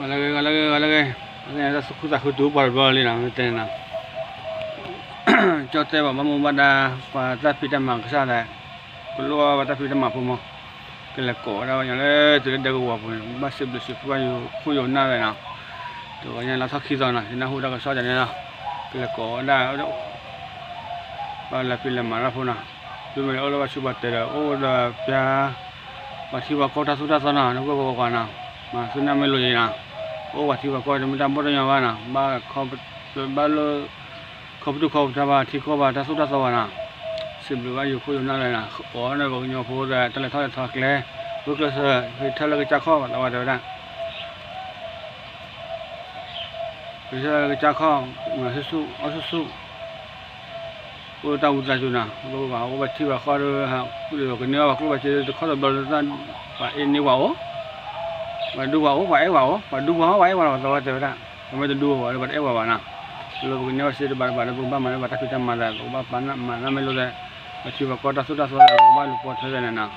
ဂီၤလၢဂ့ၤ ဂီၤလၢဂ့ၤ ဂီၤလၢဂ့ၤ, တၢ်သူၣ်ခုသးခုတုၤပှၤတဘျီလံနီၤ မ့ၢ်တဲနီၤ, ကၠီတဲဘၣ်ဘၣ်မိၢ်ဘၣ်ဒါ ပှၤတၢ်ဖံးတၢ်မၤကစၢ်သး, ကလိၣ်ဘၣ်ပှၤတၢ်ဖံးတၢ်မၤဖိမး, ကလဲၤကိးဝဲဒၣ်ပှၤကညီလၢတုၤလၢဒဲကဝီၤပူၤန့ၣ် ဘၣ်စံးဘျုးစံးဖှိၣ်ဘၣ်ယိၤခိၣ်ယိၤနၢ်ဝဲနီၤ, တဂီၤညါလါထီၣ်ခံသီနီၤ ယနၢ်ဟူတၢ်ကစီၣ်ဒ်န့ၣ်လီၤ, ကလဲၤကိးဝဲဒၣ် ပှၤလဲၤဖံးလဲၤမၤတၢ်ဖိနီၤ, သုမ့ၢ်အိၣ်လၢပှၤဆူးပှၤတၢၤဒီး အိၣ်ဒီးပျၢ် ပှၤထံပှၤကီၢ်တၢ်သိၣ်တၢ်သီနီၤ နကွၢ်ကွၢ်ကွၢ်နီၤ, မၤသုနၢ်မ့ၢ်လိာ်ယံၤနီၤ, အိၣ်ပှၤထံပှၤကီၢ်တမ့ၢ်တၢ်ဘီၣ်တၢ်ညီဘၣ်နီၤ, ဘၣ် ဘၣ်လၢ ခီပတူၢ်ခီပတၢ်ဘၣ် ထံကီၢ်ဘၣ်တၢ်သိၣ်တၢ်သီဘၣ်နီၤ, စံးဘျုးဘၣ်ယိၤခိၣ်ယိၤနၢ်လၢနီၤ, အိၣ်န့ၣ်ပှၤကညီဖိဒီး တၢ်လဲၤထီၣ်လဲၤထီကျဲ, ဂုာ်ကျဲးစၢး ဟ့ၣ်ထၢၣ်လၢကစၢ်ခီၣ် ပှၤသးဝါတဲဝဲဒၣ် ကစၢ်လၢကစၢ်ခီၣ်, မၤဆူၣ်ဆူၣ် အီၣ်ဆူၣ်ဆူၣ်, အိၣ်တၢ်ဝံသးစူၤနီၤ, အိၣ်ဘၣ်ထံဘၣ်ကီၢ်ဒီး ကန့ၢ်ဘၣ်ကျိၣ်ဘၣ်စ့တခီတဘျီလၢ ပှၤအ့န့ၢ်ပှၤအိၣ်, ပှၤဒူပှၤအိၣ် ပှၤအဲၣ်ပှၤအိၣ်, ပှၤဒူပှၤအိၣ် ပှၤအဲၣ်ပှၤလီၤ ပှၤသးဝါတဲဝဲဒၣ်, ပှၤမ့ၢ်တဒူပှၤဒီး ပှၤတအဲၣ်ပှၤဘၣ်နီၤ, လၢပကန့ၢ်ဘၣ်စ့တဘၣ်တဘၣ်ဒီး ပကဘၣ်မၤလၢပှၤတၢ်ဖံးတၢ်မၤသး ပကဘၣ်ပာ်နၢ်မၤနၢ်မ့ၢ်လိာ်သး, ပှၤထံပှၤကီၢ်တၢ်သိၣ်တၢ်သီ ပကဘၣ်လူၤပိာ်ထွဲသးန့ၣ်နီၤ,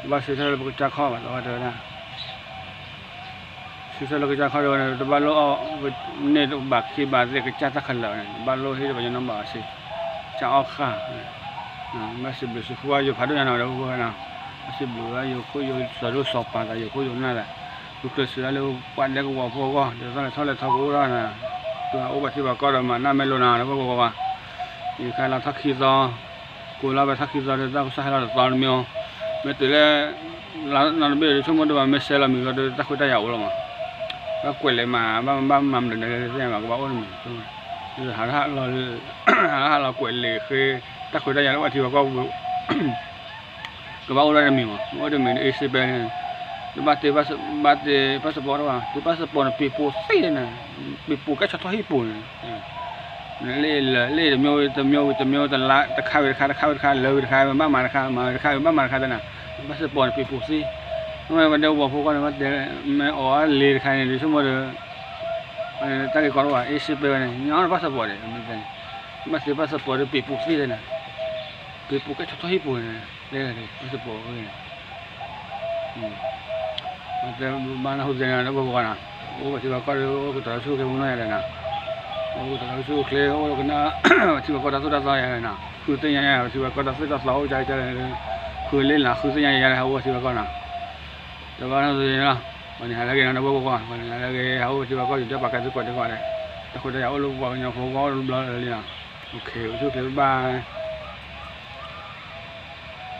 ဘၣ်ဆၢထၢၣ်လၢပကစၢ်ခီၣ် ပှၤသးဝါတဲဝဲဒၣ် ဆၢထၢၣ်လၢကစၢ်ခီၣ်ဒီးန့ၣ် တဘၣ်လိၣ်အီၣ် န့ၢ်ဘၣ်ခ့ဘၣ်သ့ၣ်ကစၢ်တၢ်ခးလၢာ်န့ၣ် တဘၣ်လိၣ်ဟ့ၣ်ဒီးပှၤကညီနီတဘျီဘၣ်စ့ၢ်, ကစၢ်အီၣ်ဃၣ်, ဘၣ်စံးဘျုးစံးဖှိၣ်ဘၣ်ယိၤဖးဒိၣ်ညါနီၤ ဒီပုၢ်ဝဲၢ်နီၤ, ဘၣ်စံးဘျုးဘၣ်ယိၤခိၣ်ယိၤစီၤဒိၣ်စီၤပၤသး ယိၤခိၣ်ယိၤနၢ်သး, ဂုာ်ကျဲးစၢးဒၣ်လၢပှၤဒဲကဝီၤဖိအဂီၢ် ဒ်သိးလဲၤထီၣ်လဲၤထီကအိၣ်ဒၣ်နီၤ, အိၣ်ဘၣ်ထံဘၣ်ကီၢ်ဒီးမၤနၢ်မ့ၢ်လိာ်နီၤ ဒီပုၢ်ဝဲၢ်ကွၢ်ကွၢ်, ယခါလါထီၣ်ခံသီ ကိးလါဝဲထီၣ်ခံသီဒီးတၢ်ကစီၣ်ဟဲလီၤတသီတမံၤ, မ့ၢ်တုၤလၢ နီတဘ့ၣ်ဒီးဆိကမိၣ်တဘၣ် မ့ၢ်ဆဲးလီၤမံၤဒီးတၢ်ခွဲးတၢ်ယာ်အိၣ်လီၤမး, ဘၣ်ကွဲးလဲၤမး ဘၣ်မၤမနုၤလဲၣ်သ့ၣ်ညါဘၣ် ကဘၣ်အိၣ်တမံၤ, ဟးထီၣ်ဟးလီၤ ဟးထီၣ်ဟးလီၤကွဲးလဲၤဃ့ တၢ်ခွဲးတၢ်ယာ်လၢပှၤထံပှၤကီၢ်ပူၤ ကဘၣ်အိၣ်ဒၣ်တမံၤမး အိၣ်တမံၤ အ့စ့ပဲန့ၣ်, ဘၣ်တ့ ဘၣ်တ့ passport တဘၣ် တ့ passport န့ၣ် ပ့ၤပိာ်သ့န့ၣ်, ပ့ၤပိာ်ကဲဆီၣ်ထီၣ်ဟံၣ်ပူၤန့ၣ်, လ့ၣ်လၢလ့ၣ်တမံၤဝံၤတမံၤဝံၤတမံၤ တလါတခါဝံၤတခါ တခါဝံၤတခါ လၢဝံၤတခါ ဘၣ်မၤတခါ မၤဝံၤတခါ ဘၣ်မၤတခါသ့န့ၣ်, passport န့ၣ် ပ့ၤပိာ်သ့, မ့ၢ်ဝဲဒၣ်ပှၤဖိခွါန့ၣ် မ့ၢ်အီၣ်လ့ၤတခါန့ၣ် ဒ်ဆိကမိၣ်ဒီး တၢ်ဂ့ၢ်ကီတအိၣ်ဘၣ် အ့စ့ပဲဝဲန့ၣ် ညီ passport န့ၣ် မ့ၢ်သ့န့ၣ်, ဘၣ်သ့ passport ဒီးပ့ၤပိာ်သ့သ့န့ၣ်, ပ့ၤပိာ်ကဲဆီၣ်ထီၣ်ဟံၣ်ပူၤန့ၣ် လ့ၣ် passport ဝဲန့ၣ် တဲဘၣ်နၢ်ဟူသ့န့ၣ် ဒီပုၢ်ဝဲၢ်ကွၢ်နီၤ, အိၣ်ပှၤထံပှၤကီၢ်ဒီး အိၣ်ကတီၤလၢဆူၣ်ချ့မုၢ်နီၢ်ယၤလဲၣ်နီၤ, အိၣ်ကတီၤလၢဆူၣ်ချ့ အိၣ်ကနၣ် ပှၤထံပှၤကီၢ်တၢ်သိၣ်တၢ်သီယၤလဲၣ်နီၤ, ဃုသ့ၣ်ညါယၤ ပှၤထံပှၤကီၢ်တၢ်သိၣ်တၢ်သီအိၣ်ကလဲၣ်, ဃုလ့ၣ်နီၤ ဃုသ့ၣ်ညါယၤလဲၣ် ဟးအိၣ်ပှၤထံပှၤကီၢ်နီၤ, ဒီးဘၣ်နၢ်ဟူသ့န့ၣ်လီၤ, ပှၤန့ၣ်ဟးလၢဂ့ၤနီၤ ဒီပုၢ်ဝဲၢ်ကွၢ် ပှၤန့ၣ်ဟးလၢဂ့ၤ ဟးအိၣ်ပှၤထံပှၤကီၢ် ယတဲပာ်ကဲသုကိးဒဲးကွၢ်ဒဲး, တၢ်ခွဲးတၢ်ယာ်အိၣ်လၢပှၤကညီဖိကီၢ်အိၣ်တဘျီလၢာ်လံနီၤ, အိၣ်ဆူၣ်ချ့ bye.